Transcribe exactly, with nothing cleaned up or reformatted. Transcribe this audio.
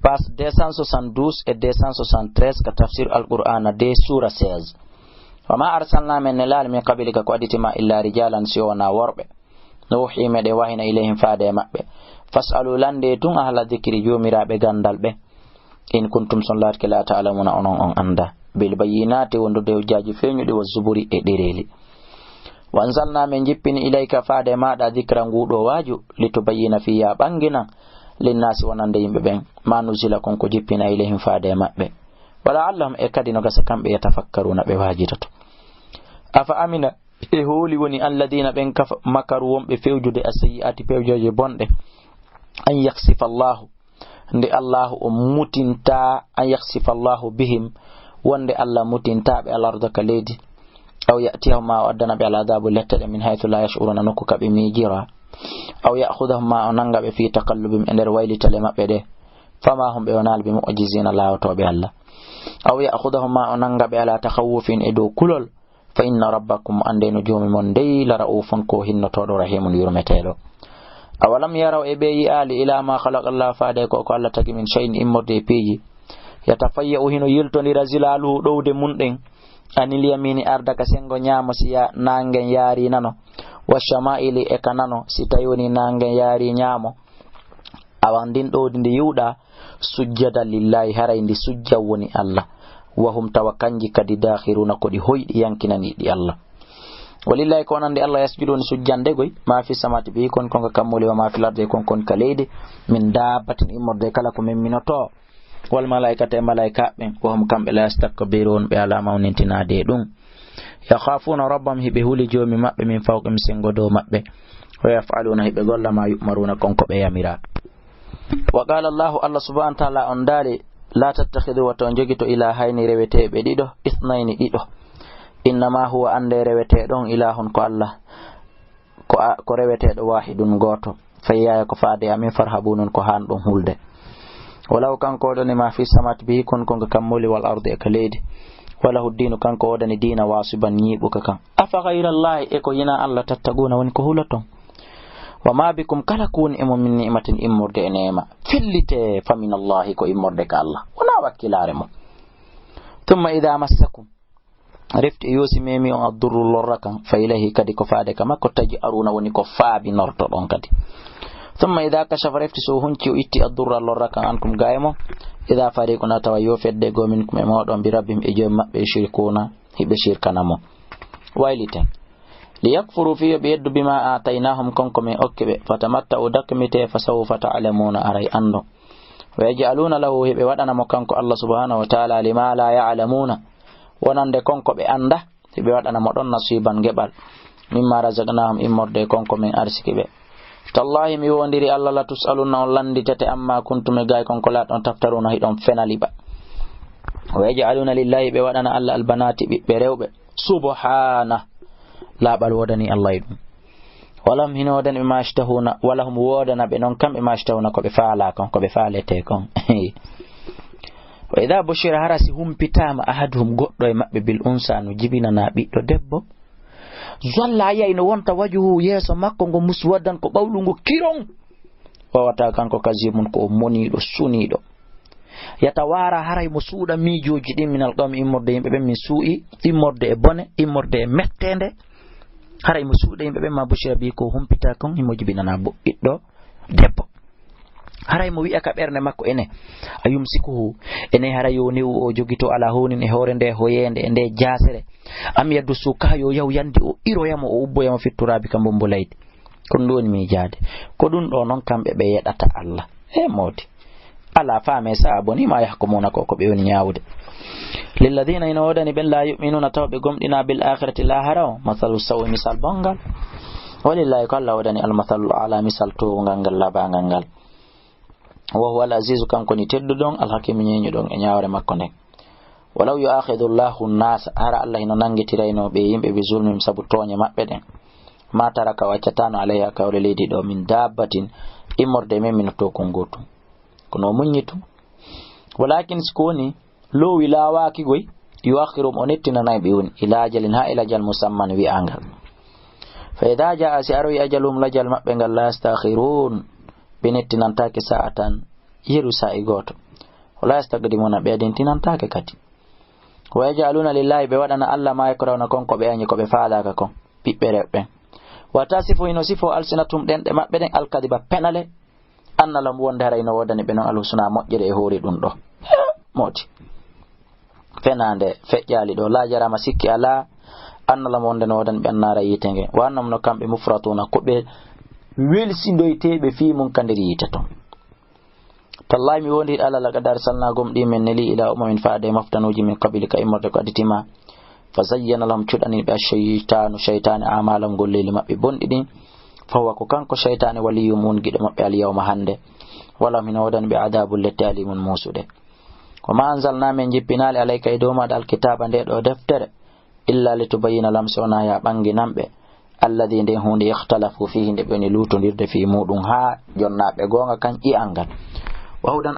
page deux cent soixante-douze et deux cent soixante-treize ka tafsir Alqur'aana deux, suura seize. Wa ma arsalna, men nelaali, min qablika, ko additii ma, illa rijalan, si wonaa worɓe. Nuuhi, meɗen wahina, ilayhim, faade e maɓɓe. Fas'alu, lande tun, ahla dikri, joomiraaɓe ganndal ɓe. In kuntum, son laatike, la ta'lamuna, onon on annda. Bil bayyinati, wondude hujjaaji feeñuɗi, wa zuburi, e ɗereeli. Wa anzalna, men jippini, ilayka, faade e maaɗa, dikra, nguu ɗoo waaju, litubayyina, fii yo a ɓanginan, linnaasi, wonande yimɓe ɓen, ma nuzila, kon ko jippina, ilayhim, faade e maɓɓe. Wa la'allahum, e kadi no gasa kamɓe, yatafakkaruna, ɓe waajitoto. Afa amina, e hooli woni, alladina, ɓen kafa, makaru, wonɓe fewjude, assayyi'ati, pewjooje bonɗe, an yaksifa Allahu, nde Allahu o mutinta, an yaksifa Allahu bihim, wonde Allah mutinta ɓe, al arda, ka leydi, aw ya'tiyahum, ma o addana ɓe, al adabu, lette ɗe, min haythu la yash'uruna, nokku ka ɓe miijira, aw ya'khudahum, ma o nanga ɓe, fi taqallubihim, e nder waylitale maɓɓe ɗe, fama hum, ɓe wonaali, bi mu'jizina, laawotooɓe Allah, aw ya'khudahum, ma o nanga ɓe, ala takhawwufin, e dow kulol, fa inna rabbakum, annde no joomi mon dey, la ra'ufun, ko hinnotooɗo, rahimun, yurmeteeɗo. Awalam yaraw, e ɓe yi'aali, ila ma khalaqa Allah, faade ko, ko Allah tagi, min shay'in, immorde e piiji, yatafayya'u, hino yiltondira, zilaluhu, ɗowde mun ɗen, anil yamini, arda ka senngo ñaamo, si ya-, naangen yaari nano, wa shama'ili, e ka nano, si tawi woni naangen yaari ñaamo, awa ndin ɗowdi ndi yi'uɗaa, sujjada lillahi, haray ndi sujja woni Allah. Wa hum, tawa kanji kadi, dakhiruna, ko ɗi hoyɗi, yankinaniiɗi Allah. Wa lillahi, ko wonande Allah, yasjudu, woni sujjande goy, ma fi samawati, ɓe kon kon ka kammuuli, wa ma fil ardi, kon kon ka leydi, min dabbatin, immorde kala ko memminotoo, wal malaikata, e malaika ɓen, wa hum, kamɓe, la yastakbirun, ɓe alaa mawnintinaade e ɗum. Yakhafuna rabbahum, hiɓe huli joomi maɓɓe, min fawqihim, senngo dow maɓɓe, wa yaf'aluna, hiɓe golla, ma yu'maruna, kon ko ɓe yamiraa. Wa qala Allahu, Allah subhanahu wa ta'ala on daali, la tattakhidhu, wata on jogito, ilahayni, reweteeɓe ɗiɗo, ithnayni, ɗiɗo. Innama huwa, annde reweteeɗo on, ilahun, ko Allah, ko a-, ko reweteeɗo, wahidun, gooto. Fa iyyaya, ko faade e amin, farhabunun, ko han ɗon hulde. Walahu, kanko wodani, ma fi samawati, ɓe kon kon ka kammuuli, wal ardi, e ka leydi. Walahu dinu, kanko wodani diina, wasiban, ñiiɓuka kan. Afa ghayra Allahi, e ko hinaa Allah, tattaguna, woni ko huloton? Wa ma bikum, kala ko woni e mon, min ni'matin, immorde e neema, fellite, fa min Allahi, ko immorde ka Allah, wonaa wakkilaare mon. Thumma idha massakum, refti e yoosi memi on, addurru, lorra kan, fa ilayhi, kadi ko faade ka makko, taj'aruna, woni ko faabinortoɗon kadi. Thumma idha kashafa, refti so o hunci, o itti, addurra, lorra kan, ankum, ga e mon, idha fariqun, a tawa yo fedde goo, minkum, e mooɗon, bi rabbihim, e joomi maɓɓe, yushrikuna, hiɓe shirkana mo. Wayliten. Liyakfuru, fii yo ɓe yeddu, bima ataynahum, kon ko min okki ɓe. Fatamatta'u, dakmitee, fa sawfa ta'lamuna, aray anndon. Wa yaj'aluna lahu, hiɓe waɗana mo kanko Allah subhanahu wa ta'ala, lima la ya'lamuna, wonande kon ko ɓe annda, hiɓe waɗana mo ɗon nasiban, geɓal, mimma razaqnahum, immorde kon ko min arsiki ɓe. Tallahi, mi wondiri Allah, la tus'alunna, on lannditete, amma kuntum, e gay kon ko laaton, taftaruna, hiɗon fenaliɓa. Wa yaj'aluna lillahi, ɓe waɗana Allah, albanati, ɓiɓɓe rewɓe. Subhana, laaɓal woodani Allah e ɗum. Walahum, hino woodani ɓe, ma yashtahuna, walahum, woodana ɓe non kamɓe, ma yashtahuna, ko ɓe faala kon, ko ɓe faalete kon. Wa idha bushira, hara si humpitaama, ahaduhum, goɗɗo e maɓɓe, bil unsa, no jibinana ɓiɗɗo debbo, zalla, a yiyay no wonta, wajhuhu, yeeso makko ngo, muswaddan, ko ɓawlu ngo kiron. O wata kanko, kazimun, ko o moniiɗo, suniiɗo. Yatawaara, haray mo suuɗa, miijooji ɗin, minal qawmi, immorde yimɓe ɓen, min suu'i, immorde e bone, immorde e metteende. Haray mo suuɗa yimɓe ɓen, ma bushira bi, ko humpita kon, himo jibinana bo ɓiɗɗo debbo. Haray mo wi'a ka ɓernde makko, ene, a yumsikuhu, ene, haray yo newu o jogito, ala hunin, e hoore nde hoyeende, e nde jaasere, am yadussu, ka yo yaw yandi o iroyamo, o ubboyamo, fi turaabi, ka mbumbu leydi. Ko ɗum woni miijaade. Ko ɗum ɗo non kamɓe ɓe yeɗata Allah. E moodi. Alaa faame sa a boni, ma yahkumuna, ko ko ɓe woni ñaawude. Lilladina, ina woodani ɓen, la yu'minuna, taw ɓe gomɗina, bil akhirati, lahara o, masalu sawi, misal bongal. Walillahi, ko Allah woodani, al masalul ala, misal toowungal ngal, labangal ngal. Wa huwa al azizu, kanko ni tedduɗon, al hakimu, ñeeñuɗon e ñaawre makko nden. Walaw yu'akhidhu Allahu an-nasa, hara Allah hino nangitirayno ɓe yimɓe, bi zulmihim, sabu tooñe maɓɓe ɗen, ma taraka, o accatano, alayha, ka hoore leydi ɗo, min dabbatin, immorde e men, min to kon gootum. Kono o muññitu. Walakin, si ko woni, loowi laawaaki goy, yu'akhiruhum, o nettinanay ɓe woni, ila ajalin, ha e lajal musamman wi'angal. Fa idha jaa, si aroyi ajaluhum, lajal maɓɓe ngal, la yastakhirun, ɓe nettinantaake sa'atan, yeru saa'i gooto. Wala yastakdimuna, ɓe adintinantaake kadi. Wa yaj'aluna lillahi, ɓe waɗana Allah ma yakrahuna, kon ko ɓe añi, ko ɓe faalaaka kon, ɓiɓɓe rewɓe ɓen. Wa tasifu, hino sifo alsinatum, ɗenɗe maɓɓe ɗen, alkadiba, penale, anna lahum, wonde haray no woodani ɓe non, alhusna, moƴƴere e hoore ɗum ɗo. Mooti. Fenaande feƴƴaali ɗo, laa jaraama, sikki alaa, anna lahum, wonde no woodani ɓe, annaara, yiite nge, wa annahum, no kamɓe, mufratuna, ko ɓe welsindoyteeɓe, fii mum, ka nder yiite ton. Tallahi, mi wondi Allah, laqad arsalna, gomɗii men neli, ila umamin, faade moftanuuji, min qablika, immorde ko additii ma. Fa zayyana lahum, cuɗani ɓe, ash-shaytanu, shaytaane, a'malahum, golleeli maɓɓe bonɗi ɗin. Fa huwa, ko kanko shaytaane, waliyyuhum, woni giɗo maɓɓe, al-yawma, hannde. Wa lahum, hino woodani ɓe, adabun, lette, alimun, muusuɗe. Wa ma anzalna, men jippinaali, alayka, e dow maaɗa, al-kitaaba, nde ɗo deftere, illa litubayyina lahum, si wonaa yo a ɓanginan ɓe, alladhi, nden huunde, ikhtalafu fihi, nde ɓe woni luutondirde fii muuɗum, haa jonnaaɓe goonga kan ƴi'al ngal. Wa hudan,